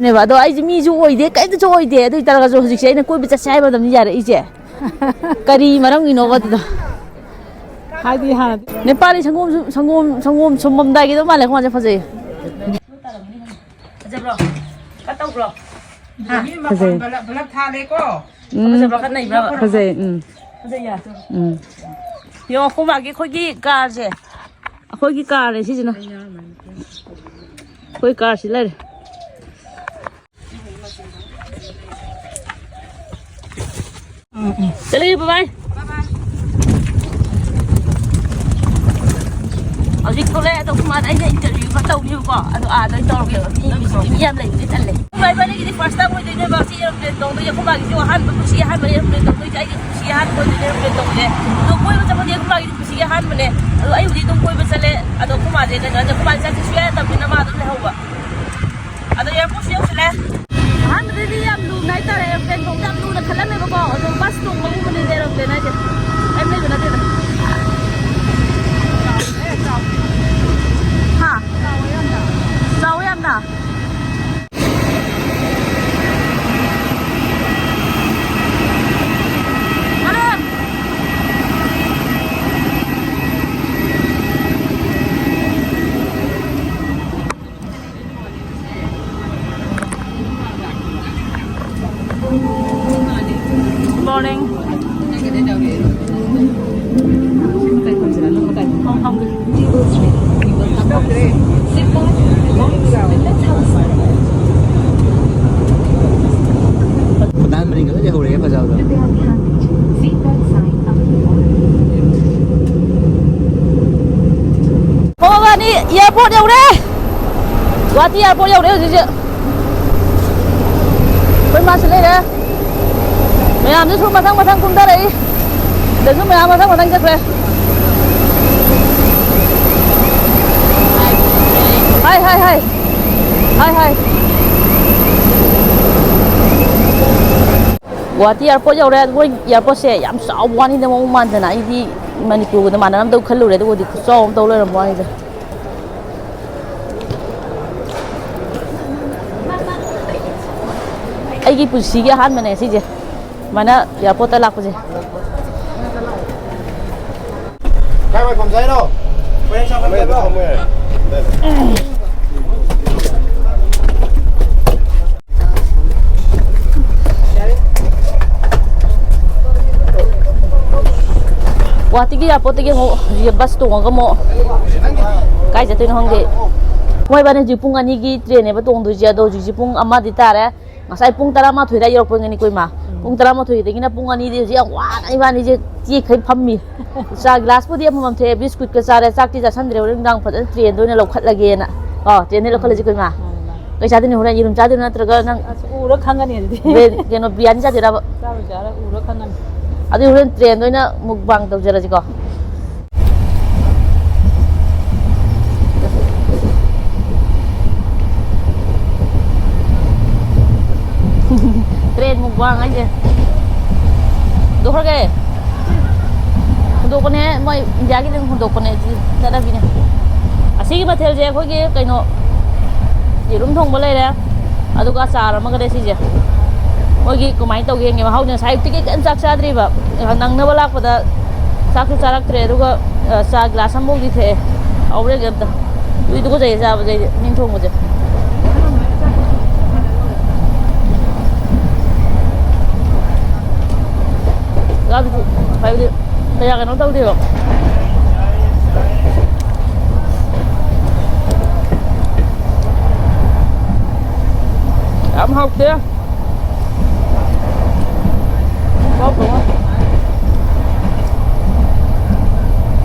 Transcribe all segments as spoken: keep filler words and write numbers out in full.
ꯅꯦꯕ꯫ ꯑꯗꯣ ꯑꯩꯁꯦ ꯃꯤꯁꯨ ꯑꯣꯏꯗꯦ, ꯀꯩꯝꯇꯁꯨ ꯑꯣꯏꯗꯦ꯫ ꯑꯗꯨ ꯑꯣꯏ ꯇꯥꯔꯒꯁꯨ ꯍꯧꯖꯤꯛꯁꯦ ꯑꯩꯅ ꯀꯣꯏꯕ ꯆꯠꯁꯦ ꯍꯥꯏꯕ ꯃꯇꯝꯗ ꯌꯥꯔꯛꯏꯁꯦ꯫ ꯀꯔꯤ ꯃꯔꯝꯒꯤꯅꯣꯕ ꯑꯗꯨꯗꯣ? ꯍꯥꯏꯗꯤ ꯍꯥꯟꯅꯗꯤ ꯅꯦꯄꯥꯂꯤ ꯁꯪꯒꯣꯝ ꯁꯨ-, ꯁꯪꯒꯣꯝ, ꯁꯪꯒꯣꯝ ꯁꯨꯝꯃꯝꯗꯥꯏꯒꯤꯗꯣ ꯃꯥꯜꯂꯦ, ꯈꯣꯡꯁꯦ ꯐꯖꯩ꯫ ꯐꯖꯕ꯭ꯔꯣ? ꯀꯠ ꯇꯧꯕ꯭ꯔꯣ? ꯍꯥ? ꯐꯖꯩ꯫ ꯕꯂꯞ, ꯕꯂꯞ ꯊꯥꯜꯂꯦꯀꯣ꯫ ꯎꯝ꯫ ꯐꯖꯕ꯭ꯔꯣ? ꯀꯠ ꯅꯩꯕ꯭ꯔꯕ? ꯐꯖꯩ, ꯎꯝ꯫ ꯐꯖꯩꯌꯦ꯫ ꯎꯝ꯫ ꯌꯦꯡꯉꯣ, ꯑꯩꯈꯣꯏ ꯃꯥꯒꯤ ꯑꯩꯈꯣꯏꯒꯤ ꯀꯥꯔꯁꯦ꯫ ꯑꯩꯈꯣꯏꯒꯤ ꯀꯥꯔꯅꯦ ꯁꯤꯁꯤꯅ꯫ ꯑꯩꯈꯣꯏ ꯀꯥꯔꯁꯤ ꯂꯩꯔꯦ꯫ ꯎꯝ, ꯎꯝ꯫ ꯆꯠꯂꯒꯦ, bye bye꯫ ꯍꯧꯖꯤꯛ ꯊꯣꯛꯂꯛꯑꯦ, ꯑꯗꯣ ꯑꯩꯈꯣꯏ ꯃꯥꯗ ꯑꯩꯅ interview ꯑꯃ ꯇꯧꯅꯤꯕꯀꯣ, ꯑꯗꯣ ꯑꯥꯗ ꯑꯣꯏꯅ ꯇꯧꯔꯒꯦꯕ, ꯃꯤ, ꯃꯤ ꯌꯥꯝ ꯂꯩꯕꯗꯤ ꯇꯜꯂꯦ꯫ ꯏꯃꯥ ꯏꯕꯥꯅꯤꯒꯤꯗꯤ first time ꯑꯣꯏꯗꯣꯏꯅꯦꯕ ꯁꯤ aeroplane ꯇꯣꯡꯗꯣꯏꯁꯦ, ꯑꯩꯈꯣꯏ ꯃꯥꯒꯤꯁꯨ ꯑꯍꯥꯟꯕ ꯄꯨꯟꯁꯤ ꯑꯍꯥꯟꯕ aeroplane ꯇꯣꯡꯗꯣꯏꯁꯦ, ꯑꯩꯒꯤ ꯄꯨꯟꯁꯤ ꯑꯍꯥꯟꯕ ꯑꯣꯏꯗꯣꯏꯅꯦ aeroplane ꯇꯣꯡꯕꯁꯦ꯫ ꯑꯗꯣ ꯀꯣꯏꯕ ꯆꯠꯄꯗꯤ ꯑꯩꯈꯣꯏ ꯃꯥꯒꯤꯗꯤ ꯄꯨꯟꯁꯤꯒꯤ ꯑꯍꯥꯟꯕꯅꯦ꯫ ꯑꯗꯣ ꯑꯩꯕꯨꯗꯤ ꯑꯗꯨꯝ ꯀꯣꯏꯕ ꯆꯠꯂꯦ, ꯑꯗꯣ ꯑꯩꯈꯣꯏ ꯃꯥꯁꯦ ꯀꯩꯅꯣ ꯍꯥꯏꯁꯦ, ꯑꯩꯈꯣꯏ ꯃꯥꯁꯦ ꯆꯠꯁꯦ ꯁꯨꯡꯌꯥ ꯌꯥꯗꯕꯅꯤꯅ ꯃꯥ ꯑꯗꯨꯝ ꯂꯩꯍꯧꯕ꯫ ꯑꯗꯣ airport ꯁꯨ ꯌꯧꯁꯤꯜꯂꯦ꯫ ꯑꯍꯥꯟꯕꯗꯗꯤ ꯌꯥꯝ ꯂꯨꯅ ꯍꯥꯏꯇꯥꯔꯦ, aeroplane ꯇꯣꯡꯕ ꯌꯥꯝ ꯂꯨꯅ ꯈꯜꯂꯝꯃꯦꯕꯀꯣ, ꯑꯗꯣ bus ꯇꯣꯡꯕꯒꯨꯝꯕꯅꯤꯗ aeroplane ꯍꯥꯏꯁꯦ, ꯀꯩꯝ ꯂꯩꯕ ꯅꯠꯇꯦꯗ꯫ ꯍꯥ? ꯆꯥꯎꯋꯦ ꯌꯥꯝꯅ꯫ ꯃꯔꯝ꯫ Morning. ꯈꯨꯗꯥꯟ ꯃꯔꯤꯡꯒ ꯂꯣꯏ ꯂꯩꯍꯧꯔꯦ ꯐꯖꯕꯗꯣ꯫ ꯍꯣ, ꯃꯕꯥꯅꯤ airport ꯌꯧꯔꯦ꯫ ꯒꯨꯍꯥꯇꯤ airport ꯌꯧꯔꯦ ꯍꯧꯖꯤꯛꯁꯦ꯫ ꯑꯩꯈꯣꯏ ꯃꯥꯁꯨ ꯂꯩꯔꯦ꯫ ꯃꯌꯥꯝꯁꯨ ꯁꯨꯝ ꯃꯊꯪ ꯃꯊꯪ ꯀꯨꯝꯊꯔꯛꯏ꯫ ꯁꯤꯗꯁꯨ ꯃꯌꯥꯝ ꯃꯊꯪ ꯃꯊꯪ ꯆꯠꯈ꯭ꯔꯦ꯫ ꯍꯥꯏ, ꯍꯥꯏ, ꯍꯥꯏ꯫ ꯍꯥꯏ, ꯍꯥꯏ꯫ ꯒꯨꯍꯥꯇꯤ airport ꯌꯧꯔꯦ꯫ ꯃꯣꯏ airport ꯁꯦ ꯌꯥꯝ ꯆꯥꯎꯕ ꯋꯥꯅꯤꯗ, ꯃꯑꯣꯡ ꯃꯥꯟꯗꯅ꯫ ꯑꯩꯗꯤ ꯃꯅꯤꯄꯨꯔꯒꯗ ꯃꯥꯟꯅꯔꯝꯗꯧ ꯈꯜꯂꯨꯔꯦ, ꯑꯗꯨꯒꯗꯤ ꯈꯨꯆꯥꯎ ꯑꯃ ꯇꯧ ꯂꯩꯔꯝꯕ ꯋꯥꯅꯤꯗ꯫ ꯑꯩꯒꯤ ꯄꯨꯟꯁꯤꯒꯤ ꯑꯍꯥꯟꯕꯅꯦ ꯁꯤꯁꯦ, ꯁꯨꯃꯥꯏꯅ ꯑꯦꯌꯥꯔꯄꯣꯔꯠꯇ ꯂꯥꯛꯄꯁꯦ꯫ ꯀꯥꯏ ꯋꯥꯏ ꯐꯝꯁꯦ ꯍꯥꯏꯅꯣ? ꯃꯌꯥꯏ ꯆꯥꯐꯝ ꯂꯩꯕ꯭ꯔꯣ? ꯒꯨꯍꯥꯇꯤꯒꯤ ꯑꯦꯌꯥꯔꯄꯣꯔꯠꯇꯒꯤ ꯑꯃꯨꯛ ꯍꯧꯖꯤꯛ ꯕꯁ ꯇꯣꯡꯉꯒ ꯑꯃꯨꯛ ꯀꯥꯏ ꯆꯠꯇꯣꯏꯅꯣ ꯈꯪꯗꯦ꯫ ꯃꯣꯏ ꯏꯕꯥꯅꯤ ꯍꯧꯖꯤꯛ ꯄꯨꯡ ꯑꯅꯤꯒꯤ ꯇ꯭ꯔꯦꯟꯅꯦꯕ ꯇꯣꯡꯗꯣꯏꯁꯦ, ꯑꯗꯣ ꯍꯧꯖꯤꯛꯁꯦ ꯄꯨꯡ ꯑꯃꯗꯤ ꯇꯥꯔꯦ꯫ ꯉꯁꯥꯏ ꯄꯨꯡ ꯇꯔꯥꯃꯥꯊꯣꯏꯗ ꯌꯧꯔꯛꯄ ꯑꯣꯏꯔꯝꯒꯅꯤꯀꯣ, ꯏꯃꯥ꯫ ꯎꯝ꯫ ꯄꯨꯡ ꯇꯔꯥꯃꯥꯊꯣꯏꯗꯒꯤꯅ ꯄꯨꯡ ꯑꯅꯤꯗꯤ ꯍꯧꯖꯤꯛ ꯌꯥꯝ ꯋꯥꯅ ꯏꯕꯥꯅꯤꯁꯦ ꯆꯦꯛꯈꯩ ꯐꯝꯃꯤ꯫ ꯆꯥ ꯒꯤꯂꯥꯁꯄꯨꯗꯤ ꯑꯃꯃꯝ ꯊꯛꯑꯦ, ꯕꯤꯁꯀꯨꯠꯀ ꯆꯥꯔꯦ, ꯆꯥꯛꯇꯤ ꯆꯥꯁꯟꯗ꯭ꯔꯦ, ꯍꯣꯔꯦꯟ ꯅꯨꯡꯗꯥꯡ ꯐꯖꯅ ꯇ꯭ꯔꯦꯟꯗ ꯑꯣꯏꯅ ꯂꯧꯈꯠꯂꯒꯦꯅ꯫ ꯑꯣ, ꯇ꯭ꯔꯦꯟꯗ ꯂꯧꯈꯠꯂꯁꯤꯀꯣ, ꯏꯃꯥ꯫ ꯃꯥꯅꯦ, ꯃꯥꯅꯦ꯫ ꯀꯩ ꯆꯥꯗꯣꯏꯅꯣ ꯍꯣꯔꯦꯟ? ꯌꯦꯔꯨꯝ ꯆꯥꯗꯣꯏꯔꯣ ꯅꯠꯇ꯭ꯔꯒ ꯅꯪ ꯑꯁ, ꯎꯔ ꯈꯪꯒꯅꯤ ꯑꯗꯨꯗꯤ꯫ ꯕ꯭ꯔꯦꯟ-, ꯀꯩꯅꯣ, ꯕꯤꯔꯌꯥꯅꯤ ꯆꯥꯗꯣꯏꯔꯕ? ꯆꯥꯔꯣꯏ, ꯆꯥꯔꯣꯏ, ꯎꯔ ꯈꯪꯒꯅꯤ꯫ ꯑꯗꯨꯗꯤ ꯍꯣꯔꯦꯟ ꯇ꯭ꯔꯦꯟꯗ ꯑꯣꯏꯅ ꯃꯨꯛꯕꯥꯡ ꯇꯧꯖꯔꯁꯤꯀꯣ꯫ ꯇ꯭ꯔꯦꯟ ꯃꯨꯛꯕꯥꯡ ꯍꯥꯏꯁꯦ꯫ ꯍꯨꯟꯗꯣꯛꯈ꯭ꯔꯒꯦ꯫ ꯍꯨꯟꯗꯣꯛꯄꯅꯦ, ꯃꯣꯏ ꯏꯟꯗꯤꯌꯥꯒꯤꯗꯤ ꯑꯗꯨꯝ ꯍꯨꯟꯗꯣꯛꯄꯅꯦ, ꯑꯗꯨꯗꯤ ꯆꯠꯅꯕꯤꯅꯦ꯫ ꯑꯁꯤꯒꯤ ꯃꯊꯦꯜꯁꯦ ꯑꯩꯈꯣꯏꯒꯤ ꯀꯩꯅꯣ, ꯌꯦꯔꯨꯝ ꯊꯣꯡꯕ ꯂꯩꯔꯦ, ꯑꯗꯨꯒ ꯑꯆꯥꯔ ꯑꯃꯒꯅꯦ ꯁꯤꯁꯦ꯫ ꯃꯣꯏꯒꯤ ꯀꯃꯥꯏꯅ ꯇꯧꯒꯦ ꯌꯦꯡꯒꯦ, ꯃꯍꯥꯎꯁꯦ ꯉꯁꯥꯏ ꯑꯌꯨꯛꯇꯒꯤ ꯀꯩꯝ ꯆꯥꯛ ꯆꯥꯗ꯭ꯔꯤꯕ꯫ ꯅꯪꯅꯕ ꯂꯥꯛꯄꯗ ꯆꯥꯛꯁꯨ ꯆꯥꯔꯛꯇ꯭ꯔꯦ, ꯑꯗꯨꯒ, ꯑ, ꯆꯥ ꯒ꯭ꯂꯥꯁ ꯑꯃꯐꯥꯎꯗꯤ ꯊꯛꯑꯦ꯫ ꯍꯥꯎꯕ꯭ꯔꯥ ꯌꯦꯡꯒꯦ ꯑꯝꯇ꯫ ꯑꯗꯨꯗꯤ ꯇꯨꯀꯠꯆꯩꯌꯦ ꯆꯥꯕꯁꯦ ꯑꯩꯗꯤ, ꯃꯤꯅ ꯊꯣꯡꯕꯁꯦ꯫ ꯆꯥꯕꯁꯨ ꯍꯥꯏꯕꯗꯤ ꯀꯌꯥ ꯀꯩꯅꯣ ꯇꯧꯗꯦꯕ꯫ ꯌꯥꯝ ꯍꯥꯎꯇꯦ꯫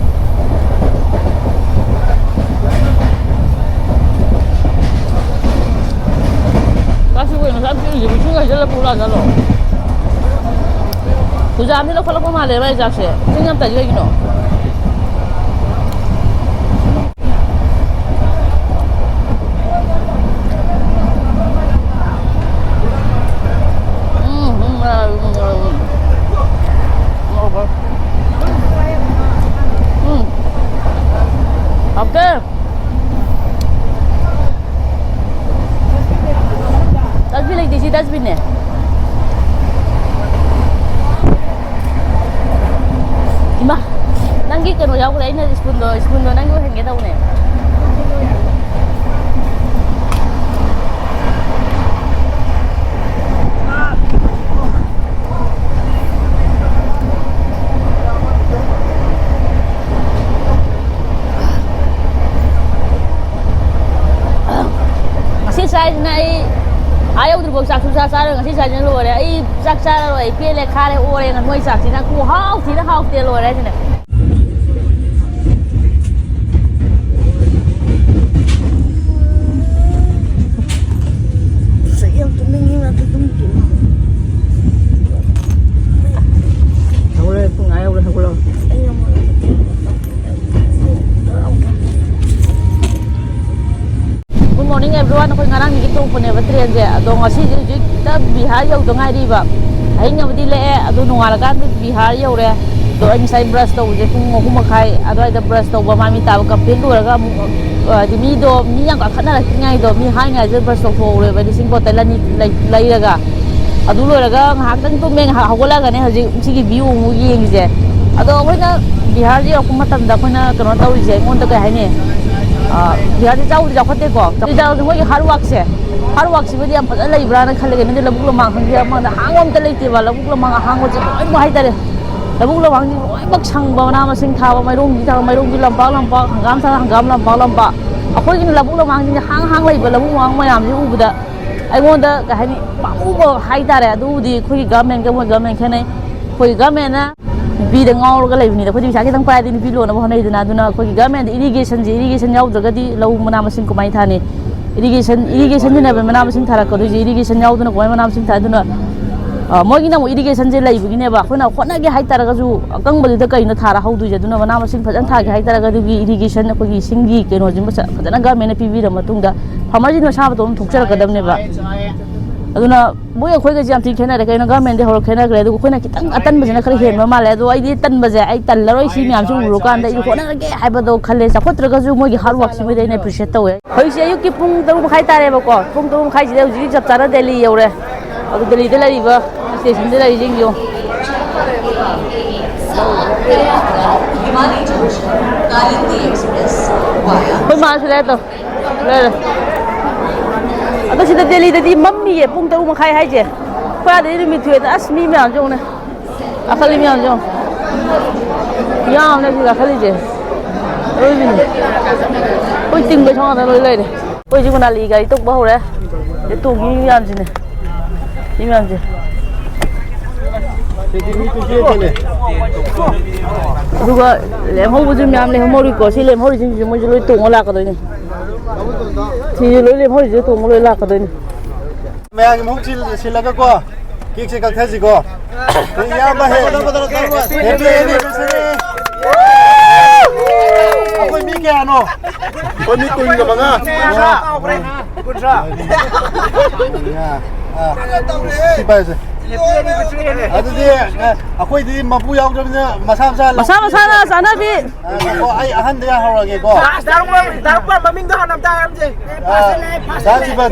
ꯆꯥꯛꯁꯤꯕꯨ ꯀꯩꯅꯣ, ꯆꯥꯛ ꯄꯤꯔꯤꯁꯤꯕꯨ ꯏꯁꯤꯡ ꯍꯩꯖꯤꯜꯂ ꯄꯨꯔꯛꯑꯖꯥꯠꯂꯣ? ꯄꯨꯖꯥ ꯑꯃꯗꯤ ꯂꯧꯈꯠꯂꯛꯄ ꯃꯥꯜꯂꯦ ꯃꯥꯏ ꯆꯥꯛꯁꯦ꯫ ꯏꯁꯤꯡ ꯌꯥꯝ ꯇꯥꯏꯁꯤ ꯀꯩꯒꯤꯅꯣ? ꯎꯝ, ꯎꯝ, ꯎꯝ, ꯎꯝ, ꯎꯝ꯫ ꯎꯝ꯫ ꯍꯥꯎꯇꯦ꯫ ꯆꯥꯛꯄꯤ ꯂꯩꯇꯦ, ꯁꯤ ꯗꯁꯕꯤꯟꯅꯦ꯫ ꯏꯃꯥ, ꯅꯪꯒꯤ ꯀꯩꯅꯣ ꯌꯥꯎꯈ꯭ꯔꯦ꯫ ꯑꯩꯅ ꯁ꯭ꯄꯨꯟꯗꯣ, ꯁ꯭ꯄꯨꯟꯗꯣ ꯅꯪꯒꯤ ꯑꯣꯏꯍꯟꯒꯦ ꯇꯧꯕꯅꯦ꯫ ꯉꯁꯤ ꯆꯥꯏꯁꯤꯅ ꯑꯩ ꯑꯥ ꯌꯧꯗ꯭ꯔꯤꯐꯥꯎ ꯆꯥꯛ ꯁꯨꯡꯆꯥ ꯆꯥꯔꯣꯏ꯫ ꯉꯁꯤ ꯆꯥꯏꯁꯤꯅ ꯂꯣꯏꯔꯦ꯫ ꯑꯩ ꯆꯥꯛ ꯆꯥꯔꯔꯣꯏ꯫ ꯑꯩ ꯄꯦꯜꯂꯦ, ꯈꯥꯔꯦ, ꯑꯣꯔꯦꯅ ꯃꯣꯏ ꯆꯥꯛꯁꯤꯅ ꯈꯨꯍꯥꯎ ꯊꯤꯅ ꯍꯥꯎꯇꯦ, ꯂꯣꯏꯔꯦ ꯍꯥꯏꯁꯤꯅꯦ꯫ ꯑꯁ, ꯌꯥꯝ ꯇꯨꯝꯅꯤꯡꯉꯤ, ꯉꯥꯛꯇ ꯇꯨꯝꯒꯦ꯫ ꯍꯧꯒꯠꯂꯦ, ꯄꯨꯡ ꯑꯥ ꯌꯧꯔꯦ, ꯍꯧꯒꯠꯂꯣ꯫ Good morning everyone꯫ ꯑꯩꯈꯣꯏ ꯉꯔꯥꯡꯗꯒꯤ ꯇꯣꯡꯄꯅꯦꯕ ꯇ꯭ꯔꯦꯟꯁꯦ, ꯑꯗꯣ ꯉꯁꯤꯁꯦ ꯍꯧꯖꯤꯛꯇ ꯕꯤꯍꯥꯔ ꯌꯧꯗ ꯉꯥꯏꯔꯤꯕ꯫ ꯑꯍꯤꯡ ꯑꯃꯗꯤ ꯂꯦꯛꯑꯦ, ꯑꯗꯣ ꯅꯣꯡꯉꯥꯜꯂꯀꯥꯟꯗ ꯕꯤꯍꯥꯔ ꯌꯧꯔꯦ꯫ ꯑꯗꯣ ꯑꯩ ꯉꯁꯥꯏ ꯕ꯭ꯔꯁ ꯇꯧꯕꯁꯦ ꯄꯨꯡ ꯑꯍꯨꯝ ꯃꯈꯥꯏ ꯑꯗꯨꯋꯥꯏꯗ ꯕ꯭ꯔꯁ ꯇꯧꯕ, ꯃꯥꯏ ꯃꯤꯠ ꯇꯥꯕ ꯀꯝꯄ꯭ꯂꯤꯠ ꯂꯣꯏꯔꯒ ꯑꯃꯨꯛ, ꯑ, ꯍꯥꯏꯗꯤ ꯃꯤꯗꯣ, ꯃꯤ ꯌꯥꯝ ꯀꯥꯈꯠꯅꯔꯛꯇ꯭ꯔꯤꯉꯩꯗꯣ, ꯃꯤ ꯍꯥꯏꯉꯥꯏꯗ ꯕ꯭ꯔꯁ ꯇꯧꯊꯣꯛꯍꯧꯔꯦꯕ, ꯏꯁꯤꯡ ꯕꯣꯇꯜ ꯑꯅꯤ ꯂꯩ-, ꯂꯩꯔꯒ꯫ ꯑꯗꯨ ꯂꯣꯏꯔꯒ ꯉꯥꯏꯍꯥꯛꯇꯪ ꯇꯨꯝꯃꯦ, ꯉꯥꯏꯍꯥꯛ ꯍꯧꯒꯠꯂꯒꯅꯦ ꯍꯧꯖꯤꯛ ꯁꯤꯒꯤ ꯚ꯭ꯌꯨ ꯑꯃꯨꯛ ꯌꯦꯡꯉꯤꯁꯦ꯫ ꯑꯗꯣ ꯑꯩꯈꯣꯏꯅ ꯕꯤꯍꯥꯔꯁꯦ ꯌꯧꯔꯛꯄ ꯃꯇꯝꯗ ꯑꯩꯈꯣꯏꯅ ꯀꯩꯅꯣ ꯇꯧꯔꯤꯁꯦ, ꯑꯩꯉꯣꯟꯗ ꯀꯩ ꯍꯥꯏꯅꯤ, ꯑ, ꯕꯤꯍꯥꯔꯁꯦ ꯆꯥꯎꯕꯨꯗꯤ ꯆꯥꯎꯈꯠꯇꯦꯀꯣ, ꯆꯥꯎꯕꯨꯗꯤ ꯆꯥꯎꯈꯠꯇꯦ, ꯃꯣꯏꯒꯤ ꯍꯥꯔꯠ ꯋꯥꯛꯁꯦ, ꯍꯥꯔꯠ ꯋꯥꯛꯁꯤꯕꯨꯗꯤ ꯌꯥꯝ ꯐꯖꯅ ꯂꯩꯕ꯭ꯔꯥꯅ ꯈꯜꯂꯒꯦ꯫ ꯅꯪꯗꯤ ꯂꯧꯕꯨꯛ ꯂꯝꯍꯥꯡ ꯈꯪꯗꯦ, ꯑꯃꯗ ꯑꯍꯥꯡꯕ ꯑꯝꯇ ꯂꯩꯇꯦꯕ꯫ ꯂꯧꯕꯨꯛ ꯂꯝꯍꯥꯡ ꯑꯍꯥꯡꯕꯁꯦ ꯂꯣꯏꯅꯃꯛ ꯍꯥꯏꯇꯥꯔꯦ, ꯂꯧꯕꯨꯛ ꯂꯝꯍꯥꯡꯁꯦ ꯂꯣꯏꯅꯃꯛ ꯁꯪꯕ, ꯃꯅꯥ ꯃꯁꯤꯡ ꯊꯥꯕ, ꯃꯥꯏꯔꯣꯡꯕꯤ ꯊꯥꯕ, ꯃꯥꯏꯔꯣꯡꯕꯤ ꯂꯝꯄꯥꯛ ꯂꯝꯄꯥꯛ, ꯍꯪꯒꯥꯝ ꯊꯥꯕ ꯍꯪꯒꯥꯝ ꯂꯝꯄꯥꯛ ꯂꯝꯄꯥꯛ꯫ ꯑꯩꯈꯣꯏꯒꯤꯅ ꯂꯧꯕꯨꯛ ꯂꯝꯍꯥꯡꯁꯤꯡꯁꯦ ꯍꯥꯡ ꯍꯥꯡ ꯂꯩꯕ, ꯂꯧꯕꯨꯛ ꯂꯝꯍꯥꯡ ꯃꯌꯥꯝꯁꯦ ꯎꯕꯗ ꯑꯩꯉꯣꯟꯗ ꯀꯩ ꯍꯥꯏꯅꯤ, ꯄꯥꯝꯃꯨꯕ ꯍꯥꯏꯇꯥꯔꯦ꯫ ꯑꯗꯨꯕꯨꯗꯤ ꯑꯩꯈꯣꯏꯒꯤ ꯒꯃꯦꯟꯒ ꯃꯣꯏ ꯒꯃꯦꯟ ꯈꯦꯠꯅꯩ꯫ ꯑꯩꯈꯣꯏꯒꯤ ꯒꯃꯦꯟꯅ ꯅꯨꯄꯤꯗ ꯉꯥꯎꯔꯒ ꯂꯩꯕꯅꯤꯗ, ꯑꯩꯈꯣꯏꯗꯤ ꯄꯩꯁꯥ ꯈꯤꯇꯪ ꯄꯥꯏꯔꯗꯤ ꯅꯨꯄꯤ ꯂꯣꯟꯅꯕ ꯍꯣꯠꯅꯩꯗꯅ꯫ ꯑꯗꯨꯅ ꯑꯩꯈꯣꯏꯒꯤ ꯒꯃꯦꯟꯗ ꯏꯔꯤꯒꯦꯁꯟꯁꯦ, ꯏꯔꯤꯒꯦꯁꯟ ꯌꯥꯎꯗ꯭ꯔꯒꯗꯤ ꯂꯧ ꯃꯅꯥ ꯃꯁꯤꯡ ꯀꯃꯥꯏꯅ ꯊꯥꯅꯤ? ꯏꯔꯤꯒꯦꯁꯟ, ꯏꯔꯤꯒꯦꯁꯟꯁꯤꯅꯦꯕ ꯃꯅꯥ ꯃꯁꯤꯡ ꯊꯥꯔꯛꯀꯗꯣꯏꯁꯦ꯫ ꯏꯔꯤꯒꯦꯁꯟ ꯌꯥꯎꯗꯅ ꯀꯃꯥꯏꯅ ꯃꯅꯥ ꯃꯁꯤꯡ ꯊꯥꯏ? ꯑꯗꯨꯅ, ꯑ, ꯃꯣꯏꯒꯤꯅ ꯑꯃꯨꯛ ꯏꯔꯤꯒꯦꯁꯟꯁꯦ ꯂꯩꯕꯒꯤꯅꯦꯕ꯫ ꯑꯩꯈꯣꯏꯅ ꯍꯣꯠꯅꯒꯦ ꯍꯥꯏꯇꯥꯔꯒꯁꯨ ꯑꯀꯪꯕꯗꯨꯗ ꯀꯩꯅꯣ ꯊꯥꯔ ꯍꯧꯗꯣꯏꯁꯦ? ꯑꯗꯨꯅ ꯃꯅꯥ ꯃꯁꯤꯡ ꯐꯖꯅ ꯊꯥꯒꯦ ꯍꯥꯏꯇꯥꯔꯒꯗꯤ ꯑꯩꯈꯣꯏꯒꯤ ꯏꯔꯤꯒꯦꯁꯟ, ꯑꯩꯈꯣꯏꯒꯤ ꯏꯁꯤꯡꯒꯤ ꯀꯩꯅꯣꯁꯤꯃ ꯐꯖꯅ ꯒꯃꯦꯟꯅ ꯄꯤꯕꯤꯔ ꯃꯇꯨꯡꯗ ꯐꯥꯔꯃꯔꯁꯤꯅ ꯃꯁꯥ ꯃꯇꯣꯝ ꯊꯣꯛꯆꯔꯛꯀꯗꯕꯅꯦꯕ꯫ ꯑꯗꯨꯅ ꯃꯣꯏ ꯑꯩꯈꯣꯏꯒꯁꯦ ꯌꯥꯝ ꯊꯤꯅ ꯈꯦꯠꯅꯔꯦ꯫ ꯀꯩꯅꯣ, ꯒꯚꯔꯟꯃꯦꯟꯗꯤ ꯍꯧꯔ ꯈꯦꯠꯅꯈ꯭ꯔꯦ꯫ ꯑꯗꯨꯒ ꯑꯩꯈꯣꯏꯅ ꯈꯤꯇꯪ ꯑꯇꯟꯕꯁꯤꯅ ꯈꯔ ꯍꯦꯟꯕ ꯃꯥꯜꯂꯦ꯫ ꯑꯗꯣ ꯑꯩꯗꯤ ꯇꯟꯕꯁꯦ ꯑꯩ ꯇꯜꯂꯔꯣꯏ꯫ ꯁꯤ ꯃꯌꯥꯝꯁꯤ ꯎꯔꯨꯔꯀꯥꯟꯗ ꯑꯩꯗꯤ ꯍꯣꯠꯅꯔꯒꯦ ꯍꯥꯏꯕꯗꯣ ꯈꯜꯂꯦ꯫ ꯆꯥꯎꯈꯠꯇ꯭ꯔꯒꯁꯨ ꯃꯣꯏꯒꯤ ꯍꯥꯔꯗ ꯋꯥꯔꯛꯁꯤꯃꯗꯤ ꯑꯩꯅ ꯑꯦꯄ꯭ꯔꯤꯁꯤꯌꯦꯠ ꯇꯧꯋꯦ꯫ ꯍꯧꯖꯤꯛꯁꯦ ꯑꯌꯨꯛꯀꯤ ꯄꯨꯡ ꯇꯔꯨꯛ ꯃꯈꯥꯏ ꯇꯥꯔꯦꯕꯀꯣ꯫ ꯄꯨꯡ ꯇꯔꯨꯛ ꯃꯈꯥꯏꯁꯤꯗ ꯍꯧꯖꯤꯛ ꯆꯞ ꯆꯥꯅ ꯗꯦꯜꯂꯤ ꯌꯧꯔꯦ꯫ ꯑꯗꯨ ꯗꯦꯜꯂꯤꯗ ꯂꯩꯔꯤꯕ ꯁ꯭ꯇꯦꯁꯟꯗ ꯂꯩꯔꯤꯁꯤꯡꯁꯨ꯫ ꯑꯩꯈꯣꯏ ꯃꯥꯁꯨ ꯂꯩꯔꯦ ꯇꯧ꯫ ꯂꯩꯔꯦ꯫ ꯑꯗꯣ ꯁꯤꯗ ꯗꯦꯜꯂꯤꯗꯗꯤ ꯃꯝꯃꯤꯌꯦ ꯄꯨꯡ ꯇꯔꯨꯛ ꯃꯈꯥꯏ ꯍꯥꯏꯁꯦ꯫ ꯑꯩꯈꯣꯏ ꯑꯥꯗꯗꯤ ꯅꯨꯃꯤꯠ ꯊꯣꯛꯑꯦꯗ꯫ ꯑꯁ, ꯃꯤ ꯃꯌꯥꯝꯁꯦ ꯌꯦꯡꯉꯨꯅꯦ꯫ ꯀꯥꯈꯠꯂꯤ ꯃꯌꯥꯝꯁꯦ ꯌꯦꯡꯉꯣ꯫ ꯌꯥꯝꯅ ꯁꯤ ꯀꯥꯈꯠꯂꯤꯁꯦ꯫ ꯑꯔꯣꯏꯕꯤꯅꯤ꯫ ꯑꯩꯈꯣꯏ ꯇꯤꯡꯕꯩ ꯊꯣꯡ ꯉꯥꯛꯇ ꯂꯣꯏ ꯂꯩꯔꯦ꯫ ꯑꯩꯈꯣꯏ ꯍꯧꯖꯤꯛ ꯃꯅꯥꯂꯤ ꯒꯥꯔꯤ ꯇꯣꯡꯕ ꯍꯧꯔꯦ꯫ ꯁꯤꯗ ꯇꯣꯡꯉꯤ ꯃꯤ ꯃꯌꯥꯝꯁꯤꯅꯦ꯫ ꯁꯤ ꯃꯌꯥꯝꯁꯦ꯫ ꯁꯤꯗꯤ ꯃꯤ ꯈꯨꯆꯤꯟ ꯑꯃꯅꯦ꯫ ꯑꯗꯨꯒ ꯂꯦꯝꯍꯧꯕꯁꯨ ꯃꯌꯥꯝ ꯂꯦꯝꯍꯧꯔꯤꯀꯣ꯫ ꯁꯤ ꯂꯦꯝꯍꯧꯔꯤꯁꯤꯡꯁꯤꯁꯨ ꯃꯣꯏꯁꯨ ꯂꯣꯏ ꯇꯣꯡꯉ ꯂꯥꯛꯀꯗꯣꯏꯅꯤ꯫ ꯁꯤꯁꯨ ꯂꯣꯏ ꯂꯦꯝꯍꯧꯔꯤꯁꯦ ꯇꯣꯡꯉ ꯂꯣꯏ ꯂꯥꯛꯀꯗꯣꯏꯅꯤ꯫ ꯃꯌꯥꯝꯒꯤ ꯃꯍꯨꯠ ꯁꯤꯜ-, ꯁꯤꯜꯂꯒꯀꯣ, ꯀꯦꯛꯁꯦ ꯀꯛꯊꯁꯤꯀꯣ꯫ ꯑꯩꯈꯣꯏ ꯏꯌꯥꯝꯕ ꯍꯦ-, happy anniversary꯫ ꯑꯩꯈꯣꯏ ꯃꯤ ꯀꯌꯥꯅꯣ? ꯑꯩꯈꯣꯏ ꯃꯤ ꯀꯨꯟꯒ ꯃꯉꯥ꯫ ꯀꯨꯟꯊ꯭ꯔꯥ꯫ ꯑꯥ, ꯁꯤ ꯄꯥꯏꯁꯦ꯫ ꯑꯗꯨꯗꯤ, ꯑ, ꯑꯩꯈꯣꯏꯗꯤ ꯃꯄꯨ ꯌꯥꯎꯗ꯭ꯔꯕꯅꯤꯅ ꯃꯁꯥ ꯃꯁꯥ ꯃꯁꯥ ꯃꯁꯥꯅ ꯆꯥꯅꯕꯤ꯫ ꯑ, ꯉꯥꯏꯈꯣ, ꯑꯩ ꯑꯍꯟꯗ ꯍꯧꯔꯒꯦꯀꯣ꯫ ꯗꯥ ꯔꯨꯄꯥꯜ, ꯗꯥ ꯔꯨꯄꯥꯜ ꯃꯃꯤꯡꯗꯣ ꯍꯥꯟꯅ ꯑꯝꯇ ꯍꯥꯏꯔꯝꯁꯦ꯫ ꯑ, ꯗꯥ ꯖꯤꯕꯟ꯫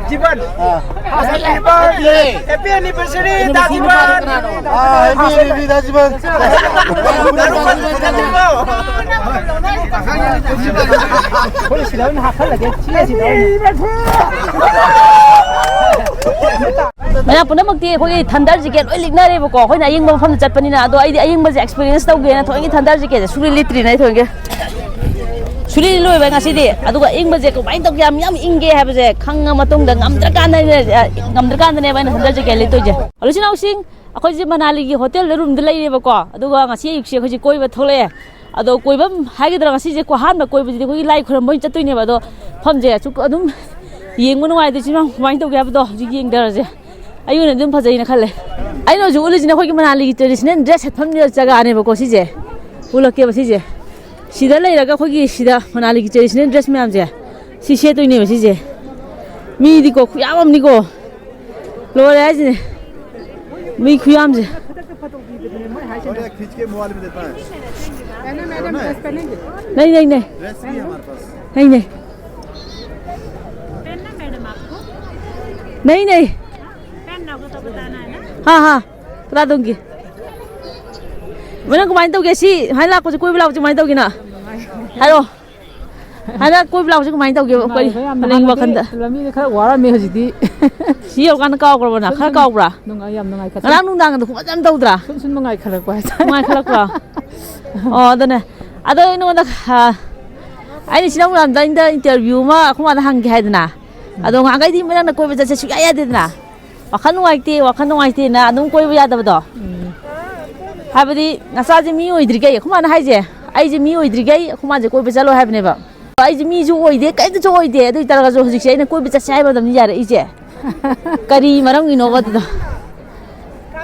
ꯖꯤꯕꯟ꯫ ꯑ꯫ Happy anniversary, ꯗꯥ ꯖꯤꯕꯟ꯫ ꯑ, happy anniversary, ꯗꯥ ꯖꯤꯕꯟ꯫ ꯗꯥ ꯔꯨꯄꯥꯜ ꯃꯃꯤꯡꯗꯣ ꯍꯥꯏꯔꯝꯁꯦ꯫ ꯃꯌꯥꯝ ꯄꯨꯝꯅꯃꯛꯇꯤ ꯑꯩꯈꯣꯏꯒꯤ ꯊꯟꯗꯔ ꯖꯦꯀꯦꯠ ꯂꯣꯏ ꯂꯤꯠꯅꯔꯦꯕꯀꯣ꯫ ꯑꯩꯈꯣꯏꯅ ꯑꯌꯤꯡꯕ ꯃꯐꯝꯗ ꯆꯠꯄꯅꯤꯅ꯫ ꯑꯗꯣ ꯑꯩꯗꯤ ꯑꯌꯤꯡꯕꯁꯦ ꯑꯦꯛꯁꯄꯤꯔꯤꯌꯦꯟꯁ ꯇꯧꯒꯦꯅ ꯊꯣꯏꯒꯤ ꯊꯟꯗꯔ ꯖꯦꯀꯦꯠꯁꯦ ꯁꯨꯔꯤ ꯂꯤꯠꯇ꯭ꯔꯤꯅꯦ ꯑꯩ ꯊꯣꯏꯒꯤ꯫ ꯁꯨꯔꯤ ꯂꯤꯠꯂꯣꯏꯕ ꯉꯁꯤꯗꯤ꯫ ꯑꯗꯨꯒ ꯑꯌꯤꯡꯕꯁꯦ ꯀꯃꯥꯏꯅ ꯇꯧꯒꯦ, ꯌꯥꯝ, ꯌꯥꯝ ꯏꯪꯒꯦ ꯍꯥꯏꯕꯁꯦ ꯈꯪꯉ ꯃꯇꯨꯡꯗ ꯉꯝꯗ꯭ꯔꯀꯥꯟꯗꯅꯦ, ꯉꯝꯗ꯭ꯔꯀꯥꯟꯗꯅꯦꯕ ꯑꯩꯅ ꯊꯟꯗꯔ ꯖꯦꯀꯦꯠ ꯂꯤꯠꯇꯣꯏꯁꯦ꯫ ꯑꯗꯣ ꯏꯆꯤꯟ ꯏꯅꯥꯎꯁꯤꯡ, ꯑꯩꯈꯣꯏꯁꯦ ꯃꯅꯥꯂꯤꯒꯤ ꯍꯣꯇꯦꯜꯗ ꯔꯨꯝꯗ ꯂꯩꯔꯦꯕꯀꯣ꯫ ꯑꯗꯨꯒ ꯉꯁꯤ ꯑꯌꯨꯛꯁꯦ ꯑꯩꯈꯣꯏꯁꯦ ꯀꯣꯏꯕ ꯊꯣꯛꯂꯛꯑꯦ꯫ ꯑꯗꯣ ꯀꯣꯏꯐꯝ ꯍꯥꯏꯒꯗ꯭ꯔꯥ, ꯉꯁꯤꯁꯦ ꯑꯍꯥꯟꯕ ꯀꯣꯏꯕꯁꯤꯗꯤ ꯑꯩꯈꯣꯏꯒꯤ ꯂꯥꯏ ꯈꯨꯔꯝꯕ ꯑꯣꯏꯅ ꯆꯠꯇꯣꯏꯅꯦꯕ꯫ ꯑꯗꯣ ꯃꯐꯝꯁꯦ ꯑꯁꯨꯛ ꯑꯗꯨꯝ ꯌꯦꯡꯕ ꯅꯨꯡꯉꯥꯏꯗꯣꯏꯁꯤ ꯃꯌꯥꯝ ꯀꯃꯥꯏꯅ ꯇꯧꯒꯦ ꯍꯥꯏꯕꯗꯣ ꯍꯧꯖꯤꯛ ꯌꯦꯡꯗꯔꯁꯦ꯫ ꯑꯩ ꯑꯣꯏꯅ ꯑꯗꯨꯝ ꯐꯖꯩꯅ ꯈꯜꯂꯦ꯫ ꯑꯩꯅ ꯍꯧꯖꯤꯛ ꯎꯠꯂꯤꯁꯤꯅ ꯑꯩꯈꯣꯏꯒꯤ ꯃꯅꯥꯂꯤꯒꯤ traditional dress ꯁꯦꯠꯐꯝ ꯖꯒꯥꯅꯦꯕꯀꯣ ꯁꯤꯁꯦ꯫ ꯎꯠꯂꯛꯀꯦꯕ ꯁꯤꯁꯦ꯫ ꯁꯤꯗ ꯂꯩꯔꯒ ꯑꯩꯈꯣꯏꯒꯤ ꯁꯤꯗ ꯃꯅꯥꯂꯤꯒꯤ traditional dress ꯃꯌꯥꯝꯁꯦ ꯁꯤ ꯁꯦꯠꯇꯣꯏꯅꯦꯕ ꯁꯤꯁꯦ꯫ ꯃꯤꯗꯤꯀꯣ ꯈꯨꯌꯥꯝ ꯑꯃꯅꯤꯀꯣ꯫ ꯂꯣꯏꯔꯦ ꯍꯥꯏꯁꯤꯅꯦ꯫ ꯃꯤ ꯈꯨꯌꯥꯝꯁꯦ꯫ अरे खींच के मोबाइल में देता है। नहीं, नहीं, नहीं। ड्रेस भी है हमारे पास। नहीं, नहीं। नहीं, नहीं। हाँ, हाँ। ꯀꯅꯥ ꯇꯣꯡꯒꯦ? ꯃꯣꯏꯅ ꯀꯃꯥꯏꯅ ꯇꯧꯒꯦ? ꯁꯤ ꯍꯥꯏꯅ ꯂꯥꯛꯄꯁꯦ, ꯀꯣꯏꯕ ꯂꯥꯛꯄꯁꯦ ꯀꯃꯥꯏꯅ ꯇꯧꯒꯦꯅ? ꯍꯥꯏꯔꯣ꯫ ꯍꯥꯏꯅ ꯀꯣꯏꯕ ꯂꯥꯛꯄꯁꯦ ꯀꯃꯥꯏꯅ ꯇꯧꯒꯦꯕ? ꯀꯔꯤ ꯅꯨꯡꯉꯥꯏꯕ ꯌꯥꯝꯅ ꯃꯅꯤꯡ ꯍꯥꯟꯅꯗꯤ ꯋꯥꯈꯟꯗ? ꯂꯝꯕꯤꯗ ꯈꯔ ꯋꯥꯔꯝꯃꯦ ꯍꯧꯖꯤꯛꯇꯤ꯫ ꯁꯤ ꯌꯧꯔꯀꯥꯟꯗ ꯀꯥꯎꯈ꯭ꯔꯕ ꯅꯪ? ꯈꯔ ꯀꯥꯎꯕ꯭ꯔꯥ? ꯅꯨꯡꯉꯥꯏ ꯌꯥꯝ ꯅꯨꯡꯉꯥꯏꯈꯠ ꯉꯔꯥꯡ ꯅꯨꯡꯗꯥꯡꯒꯗꯣ ꯈꯨꯐꯖ ꯑꯃ ꯇꯧꯗ꯭ꯔꯥ? ꯁꯨꯝ ꯁꯨꯝ ꯅꯨꯡꯉꯥꯏꯈꯠꯂꯛꯄ ꯍꯥꯏꯇꯥꯔꯦ꯫ ꯅꯨꯡꯉꯥꯏꯈꯠꯂꯛꯄ꯭ꯔꯣ? ꯑꯣ, ꯑꯗꯨꯅꯦ꯫ ꯑꯗꯣ ꯑꯩ ꯅꯉꯣꯟꯗ ꯑ, ꯑꯩꯅ ꯁꯤ ꯅꯪ ꯃꯌꯥꯝꯗ ꯑꯩꯅ ꯏꯟꯇꯔꯚꯤꯌꯨ ꯑꯃ ꯑꯩꯈꯣꯏ ꯃꯥꯗ ꯍꯪꯒꯦ ꯍꯥꯏꯗꯅ꯫ ꯑꯗꯣ ꯉꯍꯥꯟꯈꯩꯗꯤ ꯅꯪꯅ ꯀꯣꯏꯕ ꯆꯠꯁꯦ ꯁꯨꯡꯌꯥ ꯌꯥꯗꯦꯗꯅ꯫ ꯋꯥꯈꯜ ꯅꯨꯡꯉꯥꯏꯇꯦ, ꯋꯥꯈꯜ ꯅꯨꯡꯉꯥꯏꯇꯦꯅ ꯑꯗꯨꯝ ꯀꯣꯏꯕ ꯌꯥꯗꯕꯗꯣ꯫ ꯎꯝ꯫ ꯍꯥꯏꯕꯗꯤ ꯅꯆꯥꯁꯦ ꯃꯤ ꯑꯣꯏꯗ꯭ꯔꯤꯈꯩ, ꯑꯩꯈꯣꯏ ꯃꯥꯅ ꯍꯥꯏꯁꯦ, ꯑꯩꯁꯦ ꯃꯤ ꯑꯣꯏꯗ꯭ꯔꯤꯈꯩ ꯑꯩꯈꯣꯏ ꯃꯥꯁꯦ ꯀꯣꯏꯕ ꯆꯠꯂꯣ ꯍꯥꯏꯕꯅꯦꯕ꯫ ꯑꯩꯁꯦ ꯃꯤꯁꯨ ꯑꯣꯏꯗꯦ, ꯀꯩꯝꯇꯁꯨ ꯑꯣꯏꯗꯦ, ꯑꯗꯨ ꯑꯣꯏ ꯇꯥꯔꯒꯁꯨ ꯍꯧꯖꯤꯛꯁꯦ ꯑꯩꯅ ꯀꯣꯏꯕ ꯆꯠꯁꯦ ꯍꯥꯏꯕ ꯃꯇꯝꯗ ꯌꯥꯔꯛꯏꯁꯦ꯫ ꯀꯔꯤ ꯃꯔꯝꯒꯤꯅꯣꯕ ꯑꯗꯨꯗꯣ?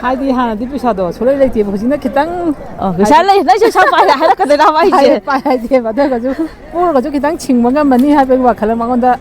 ꯍꯥꯏꯗꯤ ꯍꯥꯟꯅꯗꯤ ꯄꯩꯁꯥꯗꯣ ꯁꯨꯡꯂꯩ ꯂꯩꯇꯦꯕ, ꯍꯧꯖꯤꯛꯅ ꯈꯤꯇꯪ ꯑꯣ, ꯄꯩꯁꯥ ꯂꯩ, ꯅꯪꯁꯨ ꯄꯩꯁꯥ ꯄꯥꯏ ꯍꯥꯏꯔꯛꯀꯗꯣꯏꯔꯕ ꯑꯩꯁꯦ? ꯄꯥꯏ ꯄꯥꯏ ꯍꯥꯏꯗꯦꯕ, ꯑꯗꯨ ꯑꯣꯏꯔꯒꯁꯨ ꯄꯨꯔꯒꯁꯨ ꯈꯤꯇꯪ ꯁꯤꯡꯕ ꯉꯝꯃꯅꯤ ꯍꯥꯏꯕꯒꯤ ꯋꯥꯈꯜ ꯑꯃ ꯑꯩꯉꯣꯟꯗ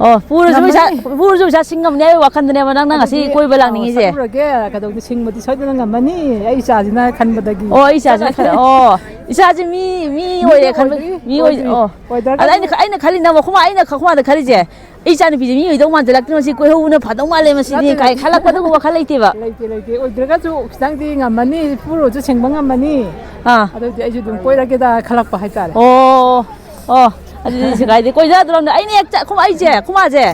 ꯑꯣ, ꯄꯨꯔꯁꯨ ꯄꯩꯁꯥ, ꯉꯝꯃꯅꯤ꯫ ꯄꯨꯔꯁꯨ ꯄꯩꯁꯥ ꯁꯤꯡ ꯉꯝꯅꯤ ꯍꯥꯏꯕꯒꯤ ꯋꯥꯈꯜꯗꯅꯦꯕ ꯅꯪꯅ ꯉꯁꯤ ꯑꯗꯨꯗꯤ, ꯀꯣꯏꯕ ꯑꯣ, ꯂꯥꯛꯅꯤꯡꯉꯤꯁꯦ? ꯆꯠꯂꯨꯔꯒꯦ, ꯀꯩꯗꯧꯗꯤ ꯁꯤꯡꯕꯗꯤ ꯁꯣꯏꯗꯅ ꯉꯝꯃꯅꯤ ꯑꯩ ꯏꯆꯥꯁꯤꯅ ꯈꯟꯕꯗꯒꯤ꯫ ꯑꯣ, ꯑꯩ ꯏꯆꯥꯁꯤꯅ ꯈꯜꯂꯦ꯫ ꯑꯣ, ꯏꯆꯥꯁꯦ ꯃꯤ, ꯃꯤ ꯑꯣꯏꯔꯦ ꯈꯟꯕ, ꯑꯣꯏꯗ꯭ꯔꯤ, ꯃꯤ ꯑꯣꯏ-, ꯑꯣꯏꯗ꯭ꯔꯤ, ꯑꯣ꯫ ꯑꯣꯏꯗ꯭ꯔꯒꯁꯨ ꯑꯗ ꯑꯩꯅ, ꯑꯩꯅ ꯈꯜꯂꯤꯅ ꯑꯃꯨꯛ, ꯑꯩꯅ ꯈ-, ꯈꯨꯃꯥꯗ ꯈꯜꯂꯤꯁꯦ, ꯑꯩ ꯏꯆꯥ ꯅꯨꯄꯤꯁꯦ ꯃꯤ ꯑꯣꯏꯗꯧ ꯃꯥꯟꯁꯤꯜꯂꯛꯇ꯭ꯔꯦ, ꯃꯁꯤ ꯀꯣꯏꯍꯧꯕꯅ ꯐꯗꯧ ꯃꯥꯜꯂꯦ ꯃꯁꯤꯗꯤ, ꯅꯠꯇꯦ, ꯀꯥꯏ ꯅꯠꯇꯦ꯫ ꯈꯜꯂꯛꯄ ꯑꯗꯨꯒꯨꯝꯕ ꯋꯥꯈꯜ ꯂꯩꯇꯦꯕ꯫ ꯂꯩꯇꯦ, ꯂꯩꯇꯦ꯫ ꯑꯣꯏꯗ꯭ꯔꯒꯁꯨ ꯈꯤꯇꯪꯗꯤ ꯉꯝꯃꯅꯤ, ꯄꯨꯔꯁꯨ ꯁꯤꯡꯕ ꯉꯝꯃꯅꯤ꯫ ꯑꯥ꯫ ꯑꯗꯨꯗꯤ ꯑꯩꯁꯨ ꯑꯗꯨꯝ ꯀꯣꯏꯔꯒꯦꯗ ꯈꯜꯂꯛꯄ ꯍꯥꯏꯇꯥꯔꯦ꯫ ꯑꯣ, ꯑꯣ, ꯑꯗꯨꯗꯤ ꯁꯤ ꯀꯥꯏꯗꯦ, ꯀꯣꯏꯖꯗ꯭ꯔꯣꯝꯅꯦ꯫ ꯑꯩꯅ ꯍꯦꯛ ꯆꯠ-, ꯈꯨꯃꯥ-, ꯑꯩꯁꯦ, ꯈꯨꯃꯥꯁꯦ,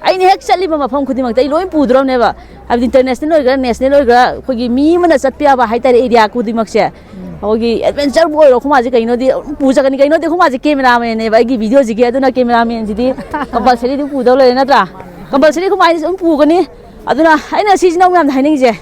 ꯑꯩꯅ ꯍꯦꯛ ꯆꯠꯂꯤꯕ ꯃꯐꯝ ꯈꯨꯗꯤꯡꯃꯛꯇ ꯑꯩ ꯂꯣꯏ ꯄꯨꯗ꯭ꯔꯣꯝꯅꯦꯕ꯫ ꯍꯥꯏꯕꯗꯤ international ꯑꯣꯏꯒꯦꯔꯥ, national ꯑꯣꯏꯒꯦꯔꯥ, ꯑꯩꯈꯣꯏꯒꯤ ꯃꯤ ꯑꯃꯅ ꯆꯠꯄ ꯌꯥꯕ ꯍꯥꯏꯇꯥꯔꯦ, area ꯈꯨꯗꯤꯡꯃꯛꯁꯦ꯫ ꯑꯩꯈꯣꯏꯒꯤ adventureꯕꯨ ꯑꯣꯏꯔꯣ, ꯈꯨꯃꯥꯁꯦ ꯀꯩꯅꯣꯗꯤ ꯑꯗꯨꯝ ꯄꯨꯖꯒꯅꯤ꯫ ꯀꯩꯅꯣꯗꯤ ꯈꯨꯃꯥꯁꯦ cameramanꯅꯦꯕ ꯑꯩꯒꯤ videoꯁꯤꯒꯤ, ꯑꯗꯨꯅ cameramanꯁꯤꯗꯤ compulsoryꯗꯤ ꯄꯨꯗꯧ ꯂꯩꯔꯦ ꯅꯠꯇ꯭ꯔꯥ? Compulsory ꯈꯨꯃꯥꯁꯦ ꯑꯗꯨꯝ ꯄꯨꯒꯅꯤ꯫ ꯑꯗꯨꯅ ꯑꯩꯅ ꯁꯤꯁꯤ ꯅꯪ ꯃꯌꯥꯝꯗ ꯍꯥꯏꯅꯤꯡꯉꯤꯁꯦ,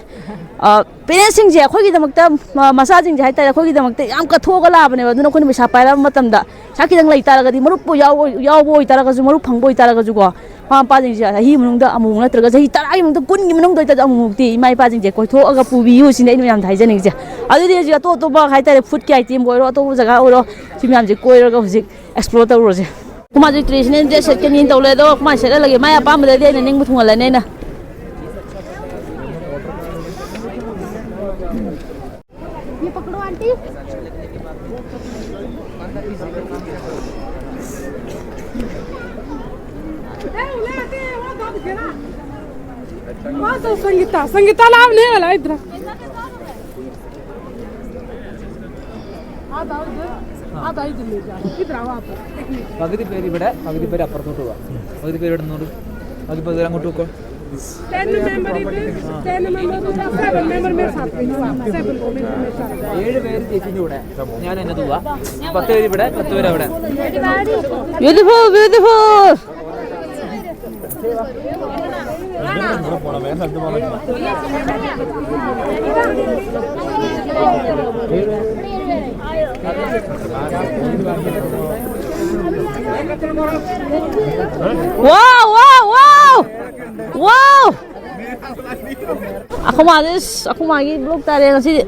ꯑ, parentꯁꯤꯡꯁꯦ ꯑꯩꯈꯣꯏꯒꯤꯗꯃꯛꯇ, ꯃ-, ꯃꯆꯥꯁꯤꯡꯁꯦ ꯍꯥꯏꯇꯥꯔꯦ, ꯑꯩꯈꯣꯏꯒꯤꯗꯃꯛꯇ ꯌꯥꯝ ꯀꯠꯊꯣꯛꯑꯒ ꯂꯥꯛꯑꯕꯅꯦꯕ꯫ ꯑꯗꯨꯅ ꯑꯩꯈꯣꯏꯅ ꯄꯩꯁꯥ ꯄꯥꯏꯔꯛꯑꯕ ꯃꯇꯝꯗ, ꯄꯩꯁꯥ ꯈꯤꯇꯪ ꯂꯩ ꯇꯥꯔꯒꯗꯤ, ꯃꯔꯨꯞꯄꯨ ꯌꯥꯎꯕ ꯑꯣꯏ-, ꯌꯥꯎꯕ ꯑꯣꯏꯇꯥꯔꯒꯁꯨ, ꯃꯔꯨꯞ ꯐꯪꯕ ꯑꯣꯏꯇꯥꯔꯒꯁꯨꯀꯣ, ꯃꯃꯥ ꯃꯄꯥꯁꯤꯡꯁꯦ ꯆꯍꯤ ꯃꯅꯨꯡꯗ ꯑꯃꯨꯛ ꯅꯠꯇ꯭ꯔꯒ ꯆꯍꯤ ꯇꯔꯥꯒꯤ ꯃꯅꯨꯡꯗ ꯑꯣꯏꯇꯥꯔꯁꯨ ꯑꯃꯨꯛꯃꯨꯛꯇꯤ ꯏꯃꯥ ꯏꯄꯥꯁꯤꯡꯁꯦ ꯀꯣꯏꯊꯣꯛꯑꯒ ꯄꯨꯕꯤꯌꯨ ꯁꯤꯅꯤ ꯑꯩꯅ ꯃꯌꯥꯝꯗ ꯍꯥꯏꯖꯅꯤꯡꯉꯤꯁꯦ꯫ ꯑꯗꯨꯗꯤ ꯍꯧꯖꯤꯛ ꯑꯇꯣꯞ ꯑꯇꯣꯞꯄ ꯍꯥꯏꯇꯥꯔꯦ, foodꯀꯤ itemꯕꯨ ꯑꯣꯏꯔꯣ, ꯑꯇꯣꯞꯄ ꯖꯒꯥ ꯑꯣꯏꯔꯣ, ꯁꯤ ꯃꯌꯥꯝꯁꯦ ꯀꯣꯏꯔꯒ ꯍꯧꯖꯤꯛ explore ꯇꯧꯔꯨꯔꯁꯦ꯫ ꯃꯥꯁꯨ traditional dress ꯁꯦꯠꯀꯅꯤꯅ ꯇꯧ ꯂꯩ, ꯑꯗꯣ ꯀꯃꯥꯏꯅ ꯁꯦꯠꯍꯜꯂꯒꯦ? ꯃꯥꯏ ꯑꯄꯥꯝꯕꯗꯗꯤ ꯑꯩꯅ ꯅꯤꯡꯕ ꯊꯨꯡꯍꯜꯂꯅꯤ ꯑꯩꯅ꯫ संगीता, संगीता लाभ नहीं वाला इधर। പകുതി പേര് ഇവിടെ, പകുതി പേര് അപ്പുറത്തോട്ട് പോവാ. പകുതി പേര് ഇവിടെ നിന്നോളൂ. പകുതി പേര് അങ്ങോട്ട് പോക്കോ. Ten member ഇത്, ten member ഇത്, seven member मेरे साथ में, seven को मेरे साथ। ഏഴ് പേര് ചേച്ചിന്റെ കൂടെ, ഞാൻ എന്റെ പോവാ. പത്ത് പേര് ഇവിടെ, പത്ത് പേര് അവിടെ. Beautiful, beautiful. Wow, wow, wow! Wow! ꯑꯩꯈꯣꯏ ꯃꯥꯁꯦ, ꯑꯩꯈꯣꯏ ꯃꯥꯒꯤ vlog ꯇꯥꯔꯦ ꯉꯁꯤꯗꯤ꯫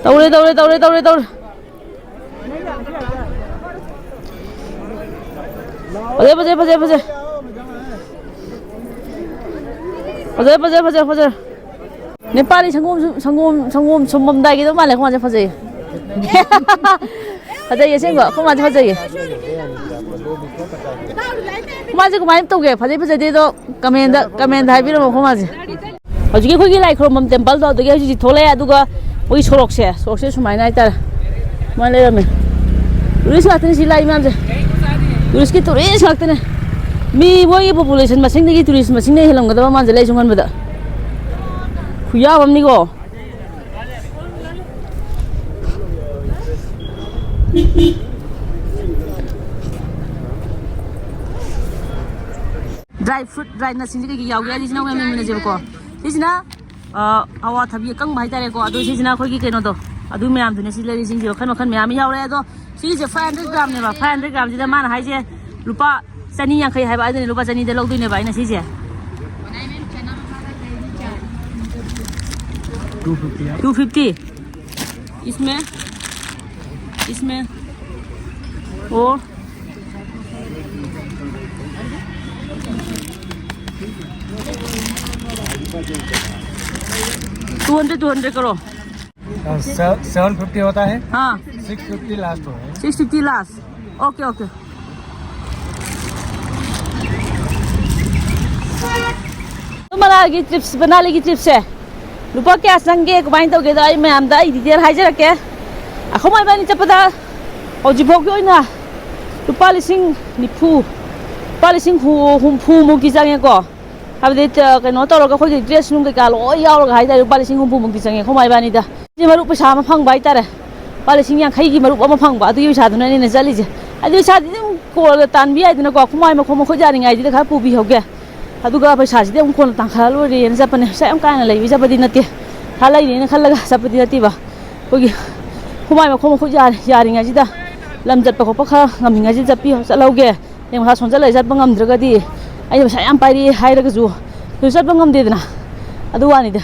ꯇꯧꯔꯦ, ꯇꯧꯔꯦ, ꯇꯧꯔꯦ, ꯇꯧꯔꯦ, ꯇꯧꯔꯦ꯫ ꯐꯖꯩ, ꯐꯖꯩ, ꯐꯖꯩ, ꯐꯖꯩ꯫ ꯐꯖꯩ, ꯐꯖꯩ, ꯐꯖꯩ, ꯐꯖꯩ꯫ ꯅꯦꯄꯥꯂꯤ ꯁꯪꯒꯣꯝ ꯁꯨ-, ꯁꯪꯒꯣꯝ, ꯁꯪꯒꯣꯝ ꯁꯨꯝꯃꯝꯗꯥꯏꯒꯤꯗꯣ ꯃꯥꯜꯂꯦ, ꯑꯩꯈꯣꯏ ꯃꯥꯁꯦ ꯐꯖꯩ꯫ ꯐꯖꯩ ꯑꯁꯦꯡꯕ, ꯑꯩꯈꯣꯏ ꯃꯥꯁꯦ ꯐꯖꯩꯌꯦ꯫ ꯑꯩꯈꯣꯏ ꯃꯥꯁꯦ ꯀꯃꯥꯏꯅ ꯇꯧꯒꯦ? ꯐꯖꯩ ꯐꯖꯗꯦꯗꯣ comment, comment ꯍꯥꯏꯕꯤꯔꯝꯃꯣ ꯑꯩꯈꯣꯏ ꯃꯥꯁꯦ꯫ ꯍꯧꯖꯤꯛꯀꯤ ꯑꯩꯈꯣꯏꯒꯤ ꯂꯥꯏ ꯈꯨꯔꯨꯝꯐꯝ temple ꯗꯣ ꯑꯗꯨꯗꯒꯤ ꯍꯧꯖꯤꯛ ꯍꯧꯖꯤꯛ ꯊꯣꯛꯂꯛꯑꯦ, ꯑꯗꯨꯒ ꯃꯣꯏꯒꯤ ꯁꯣꯔꯣꯛꯁꯦ, ꯁꯣꯔꯣꯛꯁꯦ ꯁꯨꯃꯥꯏꯅ ꯍꯥꯏꯇꯥꯔꯦ, ꯁꯨꯃꯥꯏꯅ ꯂꯩꯔꯝꯃꯦ꯫ Tourist ꯉꯥꯛꯇꯅꯤ ꯁꯤ ꯂꯥꯛꯏ ꯃꯌꯥꯝꯁꯦ, tourist ꯀꯤ tourist ꯉꯥꯛꯇꯅꯦ꯫ ꯃꯤ ꯃꯣꯏꯒꯤ population ꯃꯁꯤꯡꯗꯒꯤ tourist ꯃꯁꯤꯡꯅ ꯍꯦꯜꯂꯝꯒꯗꯕ ꯃꯥꯟꯁꯤꯜꯂꯦ ꯑꯩ ꯁꯨꯝ ꯈꯟꯕꯗ꯫ ꯈꯨꯌꯥꯝ ꯑꯃꯅꯤꯀꯣ꯫ Dry fruit, dry nut ꯁꯤꯡꯁꯦ ꯀꯩꯀꯩ ꯌꯥꯎꯒꯦ ꯍꯥꯏꯗꯤ ꯁꯤꯅ ꯑꯃꯨꯛ ꯌꯥꯝ ꯌꯦꯡꯃꯤꯟꯅꯁꯦꯕꯀꯣ꯫ ꯁꯤꯁꯤꯅ, ꯑ, ꯑꯋꯥꯊꯕꯤ ꯑꯀꯪꯕ ꯍꯥꯏꯇꯥꯔꯦꯀꯣ꯫ ꯑꯗꯣ ꯁꯤꯁꯤꯅ ꯑꯩꯈꯣꯏꯒꯤ ꯀꯩꯅꯣꯗꯣ, ꯑꯗꯨ ꯃꯌꯥꯝꯗꯨꯅꯦ ꯁꯤ ꯂꯩꯔꯤꯁꯤꯡꯁꯦ, ꯃꯈꯜ ꯃꯈꯜ ꯃꯌꯥꯝ ꯑꯃ ꯌꯥꯎꯔꯦ꯫ ꯑꯗꯣ ꯁꯤꯒꯤꯁꯦ five hundred gram ꯅꯦꯕ꯫ Five hundred gram ꯁꯤꯗ ꯃꯥꯅ ꯍꯥꯏꯁꯦ ꯂꯨꯄꯥ ꯆꯅꯤ ꯌꯥꯡꯈꯩ ꯍꯥꯏꯕ, ꯑꯗꯨꯅ ꯂꯨꯄꯥ ꯆꯅꯤꯗ ꯂꯧꯗꯣꯏꯅꯦꯕ ꯑꯩꯅ ꯁꯤꯁꯦ꯫ Two fifty. इसमें, इसमें ꯑꯣ, टू हंड्रेड, टू हंड्रेड करो। सेवन फिफ्टी होता है। हाँ। सिक्स फिफ्टी लास्ट हो है। Six fifty last. Okay, okay. ꯃꯅꯥꯂꯤꯒꯤ ꯇ꯭ꯔꯤꯞꯁ, ꯃꯅꯥꯂꯤꯒꯤ ꯇ꯭ꯔꯤꯞꯁꯦ ꯂꯨꯄꯥ ꯀꯌꯥ ꯆꯪꯒꯦ, ꯀꯃꯥꯏꯅ ꯇꯧꯒꯦꯗꯣ ꯑꯩ ꯃꯌꯥꯝꯗ ꯑꯩ ꯗꯤꯇꯦꯜ ꯍꯥꯏꯖꯔꯛꯀꯦ꯫ ꯑꯩꯈꯣꯏ ꯃꯥ ꯏꯕꯥꯅꯤ ꯆꯠꯄꯗ ꯍꯧꯖꯤꯛꯐꯥꯎꯒꯤ ꯑꯣꯏꯅ ꯂꯨꯄꯥ ꯂꯤꯁꯤꯡ ꯅꯤꯐꯨ, ꯂꯨꯄꯥ ꯂꯤꯁꯤꯡ ꯍꯨ-, ꯍꯨꯝꯐꯨꯃꯨꯛꯇꯤ ꯆꯪꯉꯦꯀꯣ꯫ ꯍꯥꯏꯕꯗꯤ, ꯇ-, ꯀꯩꯅꯣ ꯇꯧꯔꯒ ꯑꯩꯈꯣꯏꯒꯤ ꯗ꯭ꯔꯦꯁ ꯅꯨꯡ ꯀꯩꯀꯥ ꯂꯣꯏ ꯌꯥꯎꯔꯒ ꯍꯥꯏꯇꯥꯔꯦ, ꯂꯨꯄꯥ ꯂꯤꯁꯤꯡ ꯍꯨꯝꯐꯨꯃꯨꯛꯇꯤ ꯆꯪꯉꯦ ꯑꯩꯈꯣꯏ ꯃꯥ ꯏꯕꯥꯅꯤꯗ꯫ ꯁꯤ ꯃꯔꯨꯞ ꯄꯩꯁꯥ ꯑꯃ ꯐꯪꯕ ꯍꯥꯏꯇꯥꯔꯦ, ꯂꯨꯄꯥ ꯂꯤꯁꯤꯡ ꯌꯥꯡꯈꯩꯒꯤ ꯃꯔꯨꯞ ꯑꯃ ꯐꯪꯕ, ꯑꯗꯨꯒꯤ ꯄꯩꯁꯥꯗꯨꯅꯅꯦ ꯑꯩꯅ ꯆꯠꯂꯤꯁꯦ꯫ ꯑꯗꯨ ꯄꯩꯁꯥꯗꯤ ꯑꯗꯨꯝ ꯀꯣꯟꯅ ꯇꯥꯟꯕ ꯌꯥꯏꯗꯅꯀꯣ, ꯑꯩꯈꯣꯏ ꯃꯥꯏ ꯃꯈꯣꯡ ꯃꯈꯨꯠ ꯌꯥꯔꯤꯉꯩꯗꯨꯗ ꯈꯔ ꯄꯨꯕꯤꯍꯧꯒꯦ꯫ ꯑꯗꯨꯒ ꯄꯩꯁꯥꯁꯤꯗꯤ ꯑꯃꯨꯛ ꯀꯣꯟꯅ ꯇꯥꯟꯈꯠꯂ ꯂꯣꯏꯔꯦꯅ ꯆꯠꯄꯅꯦ꯫ ꯄꯩꯁꯥ ꯌꯥꯝ ꯀꯥ ꯍꯦꯟꯅ ꯂꯩꯕ ꯆꯠꯄꯗꯤ ꯅꯠꯇꯦ, ꯄꯩꯁꯥ ꯂꯩꯔꯦꯅ ꯈꯜꯂꯒ ꯆꯠꯄꯗꯤ ꯅꯠꯇꯦꯕ꯫ ꯑꯩꯈꯣꯏꯒꯤ ꯈꯨꯃꯥꯏ ꯃꯈꯣꯡ ꯃꯈꯨꯠ ꯌꯥꯔꯤ-, ꯌꯥꯔꯤꯉꯩꯁꯤꯗ ꯂꯝ ꯆꯠꯄ ꯈꯣꯠꯄ ꯈꯔ ꯉꯝꯃꯤꯉꯩꯁꯤꯗ ꯆꯠꯄꯤ-, ꯆꯠꯍꯧꯒꯦ꯫ ꯍꯌꯦꯡ ꯃꯁꯥ ꯁꯣꯟꯖꯜꯂꯒ ꯆꯠꯄ ꯉꯝꯗ꯭ꯔꯒꯗꯤ, ꯑꯩꯅ ꯄꯩꯁꯥ ꯌꯥꯝ ꯄꯥꯏꯔꯛꯑꯦ ꯍꯥꯏꯔꯒꯁꯨ ꯑꯗꯨ ꯆꯠꯄ ꯉꯝꯗꯦꯗꯅ꯫ ꯑꯗꯨ ꯋꯥꯅꯤꯗ꯫